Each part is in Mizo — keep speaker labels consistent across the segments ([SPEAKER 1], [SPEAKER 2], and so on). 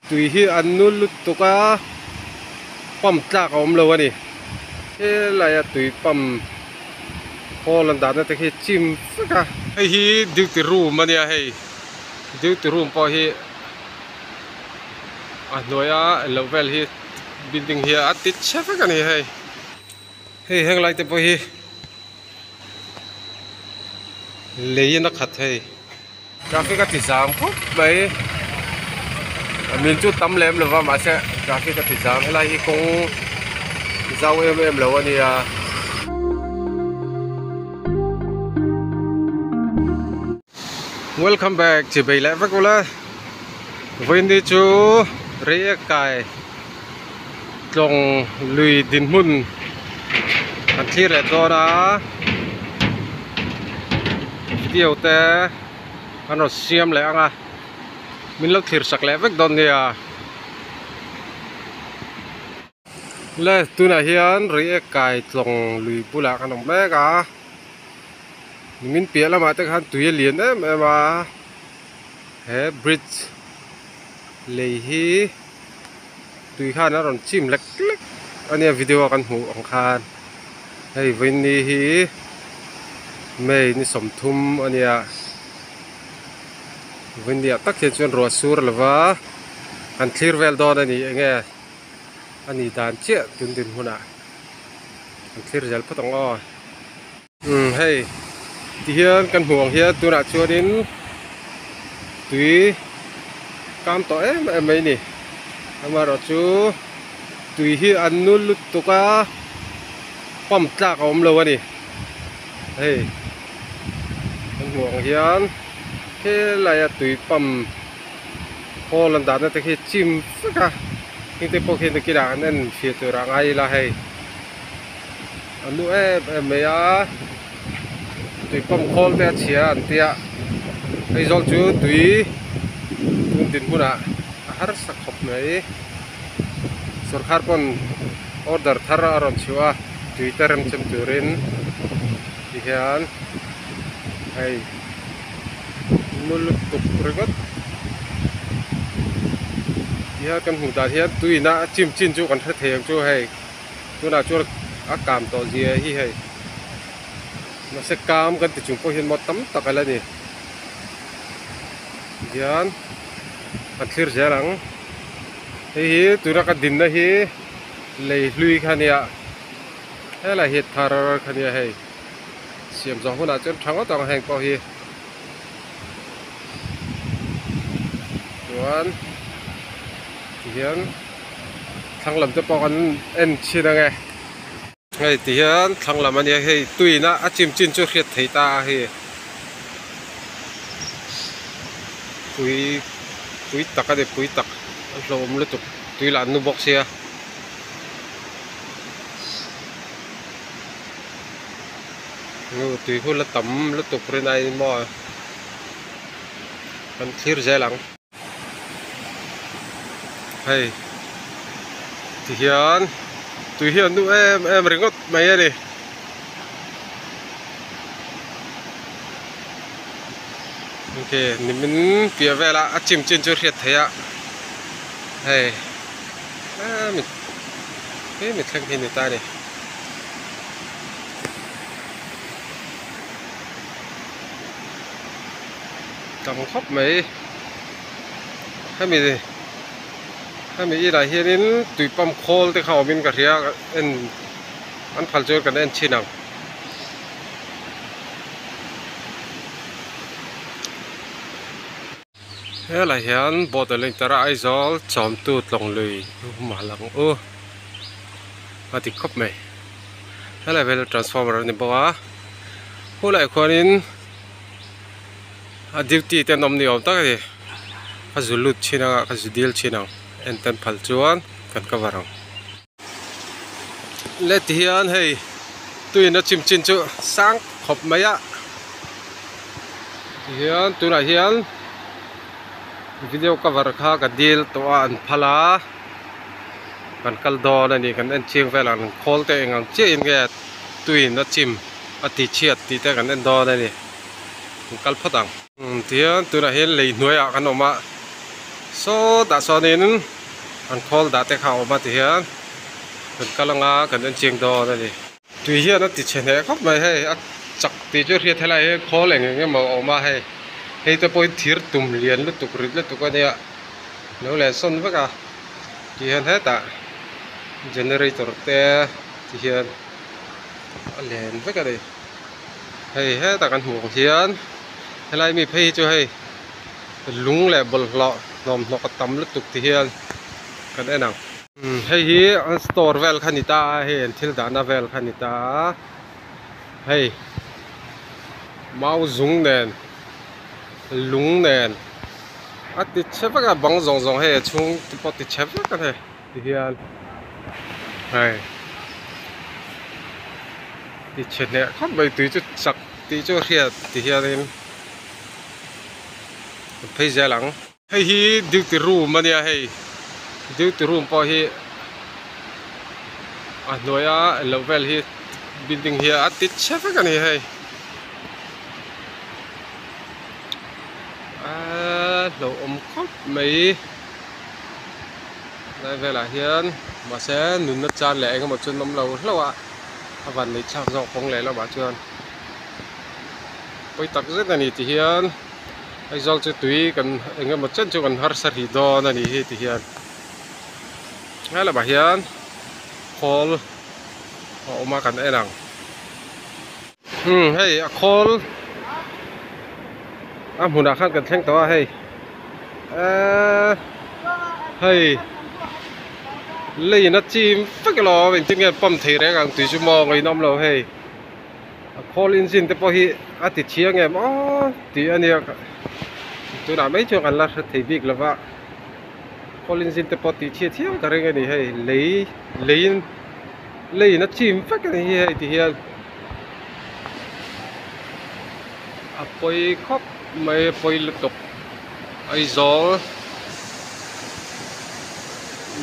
[SPEAKER 1] Tui hi an nul lutuk a, pump tlak a awm lo a ni. Helaia tui pump khawl an dahna te khi chim vek a. Hei hi duty room a nia hei, duty room pawh hi a hnuaia englo vel hi building hi a ti chhe vek a ni hei. Hei heng lai te pawh hi leiin a khat hei. Traffic a ti zam khawp mai min chu tam lem lova mahse traffic a ti zam helai hi kawng zau em em lo a nia. Welcome back chi bei leh vek ula vawiin chu reiek kai tlawng lui dinhmun an thlir leh dawn a video te an rawn siam leh ang a min lo thlir sak leh vek dawn nia le tunah hian reiek kai tlawng lui bulah kan awm mek a nimin piah lamah te khan tui a lian em em a he bridge lei hi. Tui khan a rawn chim lek lek a nia video a kan hmuh ang khan hei vawiinni hi May ni 30 a nia vawiinni ah tak hian chuan ruah sur lova kan thlir vel dawn a ni enge a ni dan chiah tun din hunah kan thlir zel phawt ang aw. Umm hei tihian kan hmuh ang hian tunah chuanin tui kam tawh em em mai a ni amaherawh chu tui hi an nul lutuk a pump tlak a awm lo a ni hei kan hmuh ang hian helai a tui pump khawl an dahna te khi chim vek a heng te pawh khi nakinah an en fiah turah ngai ila hei. A nu em em mai a tui pump khawl te a chhia an tia hei zawk chu tui tun din hunah a harsa khawp mai sawrkar pawn order thar a rawn chhuah a tui te rem chem turin ti hian hei nu lutuk ringawt ti hian kan hmuh dan hian tuiin a chim chin chu kan hre thei ang chu hei. Tunah chuan a kam tawh zia hi hei mahse kam kan ti chung pawh hian maw tam tak a la ni tihian kan thlir zel ang hei hi tuna ka dinna hi lei hlui kha nia helai hi thar kha nia hei siam zawh hunah chuan tha ngawt ang heng pawh hi chuan tihian. Thlang lam te pawh kan en thin ang e. Hei ti hian thlang lam a nia hei tuiin a a chim chin chu hriat thei ta a hei pui pui tak a ni pui tak a hlauhawm lutuk tui lah an nu bawk sia. Nu tui hun la tam lutuk rin aiin maw kan thlir zel ang. Hei tihian tui hi an duh em em ringawt mai a ni. Ok nimin piah vela a chim chin chu hriat theih a hei hemi hemi thleng hi ni ta a ni. Tam khawp mai hemi hemi inah hianin tui pump khawl te kha awmin ka hria en an phal chuan kan en chhin ang. Helai hian boat a lo intar a Aizawl chawmtu tlawng lui hma lang u a ti khawp mai helai vel transformer a ni bawk a hulaiah khuanin. A duty te an awm ni awm tak a ni ka zu lut thin ang a ka zu dil thin ang en ten phal chuan kan cover ang. Le ti hian hei tuiin a chim chin chu sang khawp mai a ti hian tunah hian video cover kha ka dil tawh a an phal a kan kal dawn a ni kan en chiang vel ang khawl te eng ang chiah in nge tuiin a chim a ti chhiat tih te kan en dawn a ni. Kan kal phawt ang. Tihian tunah hian lei hnuaiah kan awm a, Sawtah sawnin an khawl dah te kha a awm a tihian kan kal anga kan en chiang dawn a ni. Tui hian a ti chhe hneh khawp mai hei a chak tih chu hriat helai hi khawl eng eng emaw a awm a hei hei te pawhin thir tum lian lutuk rit lutuk a nia lo len sawn vek a tihian hetah generator te tihian a len vek a ni hei hetah kan hmuh ang hian helai mi phei hi chu hei lung leh bawlhhlawh hnawmhnawk a tam lutuk tihian kan en ang. Hei hi an store vel kha ni ta a hei an thil dahna vel kha ni ta a hei mau zung nen lung nen a ti chhe vek a bang zawng zawng hei a chhung te pawh ti chhe vek a ni tihian hei ti chhe hneh khawp mai tui chu chak tih chu a hriat tihianin an phei zel ang. Hei hi duty room a nia hei duty room pawh hi a hnuaia loh vel hi building hi a ti chhe vek a ni hei aaa hlauhawm khawp mai lai velah hian mahse nunna chan leh eng emaw chu an awm lo hlauh a a van neih thlak zawk kawng leh lamah chuan pawi tak zet a ni ti hian. Aizawl chu tui kan eng emaw chen chu kan harsa hrih dawn a nih hi ti hian he lamah hian khawl a awm a kan en ang umm hei a khawl a hmunah khan kan thleng tawh a hei eee hei leiin a chim vek alawm engtin nge pump thei reng ang tui chu maw ngainawm lo hei. A khawl engine te pawh hi a ti thiang em aw tih a nia tunah mai chuan kan la hre thei bik lova khawl engine te pawh tih chhiat hial ka ring a ni hei lei leiin leiin a chim vek a ni hi hei ti hian a pawi khawp mai a pawi lutuk Aizawl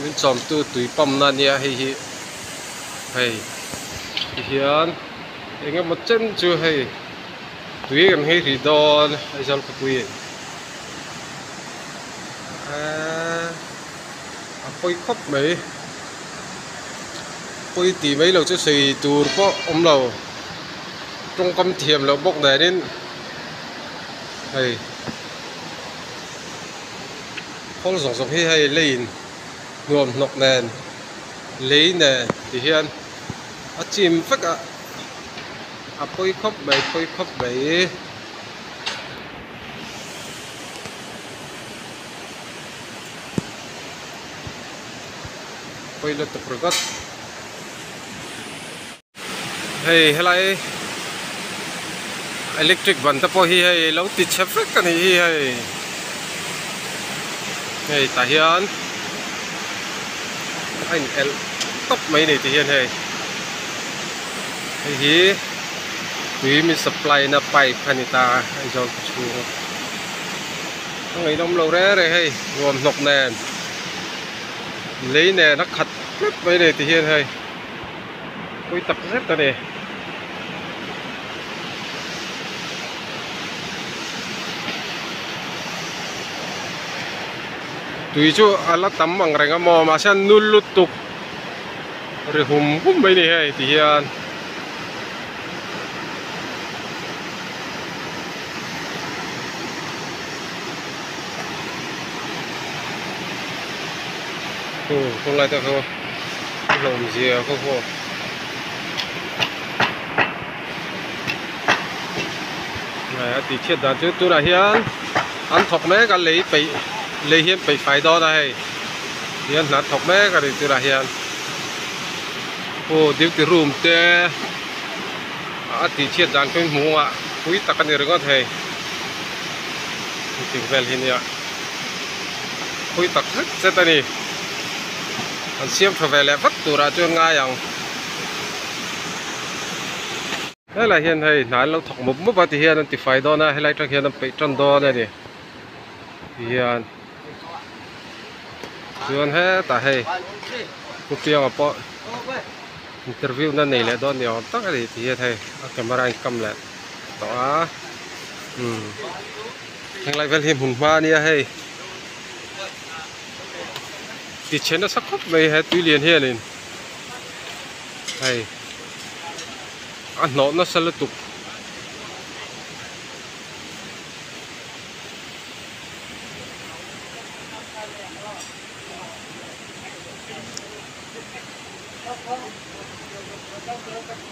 [SPEAKER 1] min chawmtu tui pump na ania hei hi hei tihian eng emaw chen chu hei tui kan nghei hrih dawn Aizawl khawpui in eee a pawi khawp mai pawi tih mai lo chu sawi tur pawh awm lo tawngkam thiam loh bawk nen in hei khawl zawng zawng hi hei leiin nuam hnawk nen lei nen ti hian a chim vek a a pawi khawp mai pawi khawp mai pawi lutuk ringawt. Hei helai electric ban te pawh hi hei lo ti chhe vek a nih hi hei hei tah hian a in elh tawp mai a ni tih hian hei hei hi tui min supply na pipe a ni ta a Aizawl khaw chhung a ngaihnawm lo reng reng hei nuam hnawk nen lei nen a khat tlat mai a ni tih hian hei. Pui tak zet a ni. Tui chu a la tam ang reng a maw mahse a nul lutuk ri hum hum mai ni hei ti hian. Khu khawlai te khaw hlawm zia khaw pawh a tih chhiat dan chu tunah hian an thawk mek a lei peih lei hi an peih fai dawn a hei tihian hna an thawk mek a ni tunah hian aw duty room te a tih chhiat dan chu hmuh a pui tak a ni ringawt hei hetiang vel hi nia pui tak zet zet a ni an siam tha ve leh vat turah chuan ngai ang helai hian hei hna an lo thawk mup mup a tihian an tifai dawn a helai atang hian an peih tan dawn a ni tihian chuan hetah hei pu pianga pawh interview na nei leh dawn ni awm tak a ni tih hian hei a camera a in kam leh tawh a umm henglai vel hi hmun hma a nia hei. Ti chhe nasa khawp mai he tui lian hianin hei a hnawh nasa lutuk.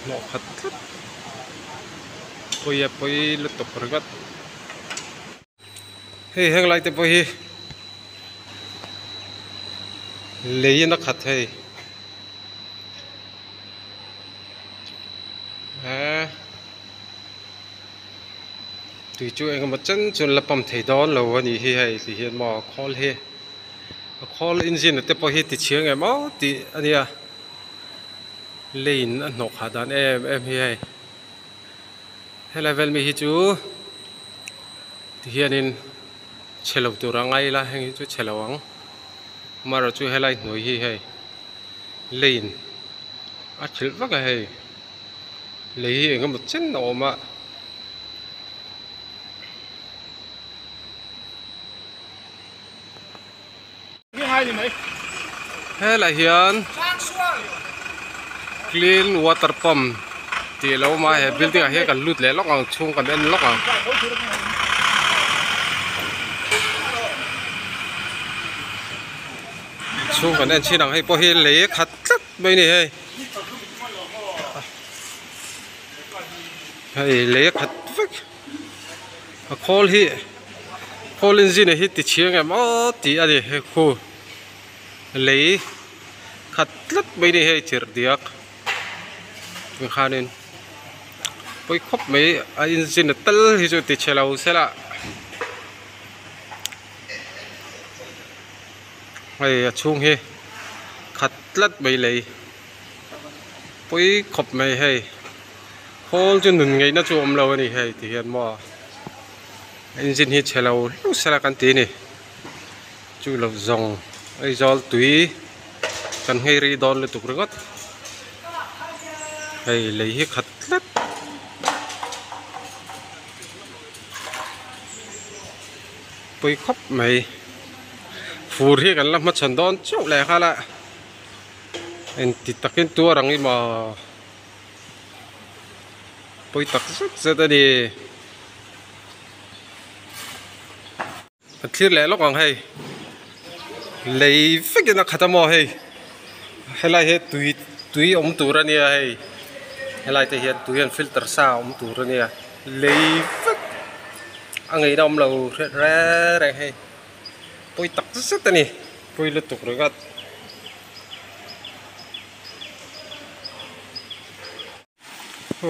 [SPEAKER 1] Hnawh khat tlat pawi a pawi lutuk ringawt. Hei heng lai te pawh hi lei in a khat hei eee tui chu engemaw chen chu an la pump thei dawn lo a nih hi hei ti hian maw khawl hi a khawl engine te pawh hi ti chhiang em aw tih a nia lei in a hnawh khah dan em em hi hei. Helai vel mi hi chu tihianin chhe lo tur a ngai ila heng hi chu chhe lo ang amaherawh chu helai hnuai hi hei lane a thlilh vak a hei lei hi eng emaw chen a awm a. Helai hian clean water pump tih alo awm a he building ah hian kan lut leh lawk ang chhung kan en lawk ang. Chhung kan en chin ang hei pawh hi lei khat tlat mai a ni hei hei lei khat vek a khawl hi. Khawl engine hi ti chhiang em aw tih a ni hei khu lei khat tlat mai ni hei chirh diak tikhanin pawi khawp mai a engine tal hi chu ti chhe lo se la hei a chhung hi khat tlat mai lei pawi khawp mai hei khawl chu nun ngaihna chu a awm lo a ni hei ti hian maw. Engine hi chhe lo hlauh sela kan ti a ni chu lo zawng Aizawl tui kan nghei rih dawn lutuk ringawt hei lei hi khat tlat pawi khawp mai fur hi kan la hmachhawn dawn chauh leh nghal a engti takin tuar ang i maw. Pawi tak zet zet a ni. Kan thlir leh lawk ang hei. Lei vekin a khat a maw hei. Helai hi tui tui awm tur a nia hei. Helai te hian tui an filter sa awm tur a nia. Lei vek a ngeihna awm lo hriat reng reng hei. Pawi tak zet a ni. Pawi lutuk ringawt.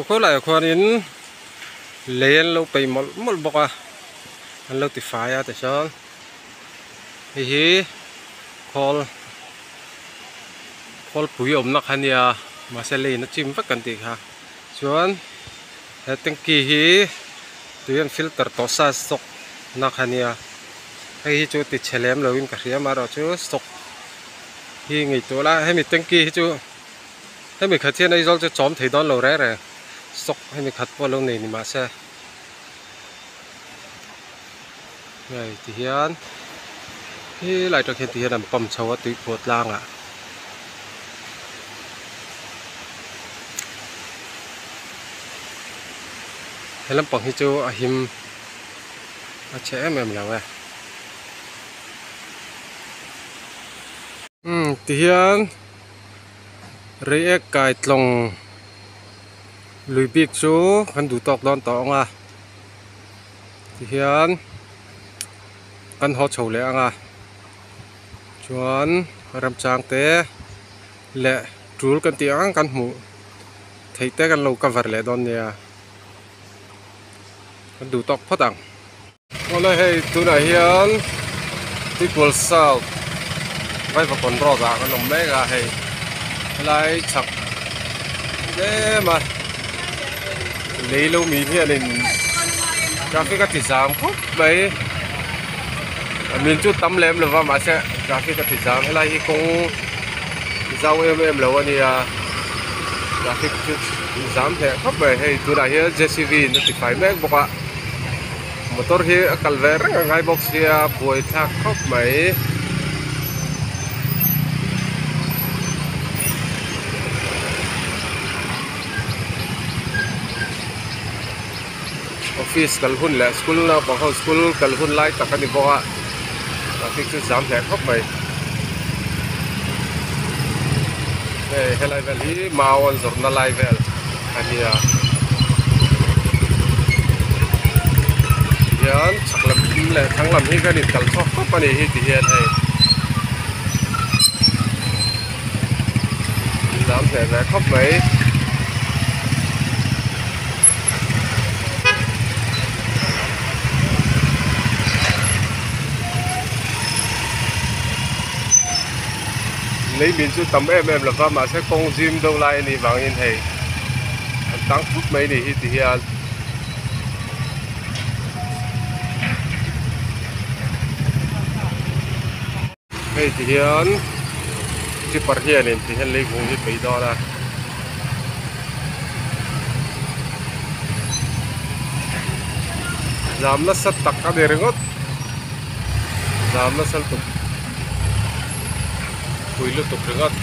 [SPEAKER 1] Khawlaiah khuanin lei an lo peih mawlh mawlh bawk a an lo ti fai a tichuan hei hi khawl khawlpui awmna kha a nia mahse leiin a chim vek kan tih kha chuan he tanky hi tui an filter tawh sa stock na kha a nia hei hi chu ti chhe lem lovin ka hria amaherawhchu stock hi ngaihtuah la hemi tanky hi chu hemi khat hian Aizawl chu chawm thei dawn lo reng reng stock hemi khat pawh lo nei ni mahse hei ti hian helai tang hian ti hian an pump chho a tuiphuah tlangah he lampang hi chu a him a chhe em em lo e. Umm tihian reiek kai tlawng lui bik chu kan duh tawk dawn tawh ang a tihian kan haw chho leh ang a chuan ramchang te leh tul kan tih ang kan hmuh theih te kan lo cover leh dawn nia kan duh tawk phawt ang. Awle hei tunah hian Tuikual South Vaivakawn road ah kan awm mek a hei helai chhak tlem a lei lo mi hianin traffic a ti zam khawp mai min chu tam lem lo va mahse traffic a ti zam helai hi kawng zau em em lo a nia traffic chu zam hle khawp mai hei tunah hian J C B in a ti fai mek bawk a. Motor hi a kal ve reng a ngai bawk sia buai thlak khawp mai. Office kal hun leh school naupang ho school kal hun lai tak a ni bawk a traffic chu zam hle khawp mai. Hei helai vel hi mau an zawrhna lai vel a nia tihian chhak lam leh thlang lam hi kan inkal chhuak khawp a nih hi tihian hei zam hle ve khawp mai. Lei min chu tam em em lova mahse kawng zim deuh lai a nih vangin hei an tang put mai a nih hi ti hian. Hei ti hian tipper hianin ti hian leivung hi pei dawn a. Zam nasa tak a ni ringawt. Zam nasa lutuk. Pui lutuk ringawt.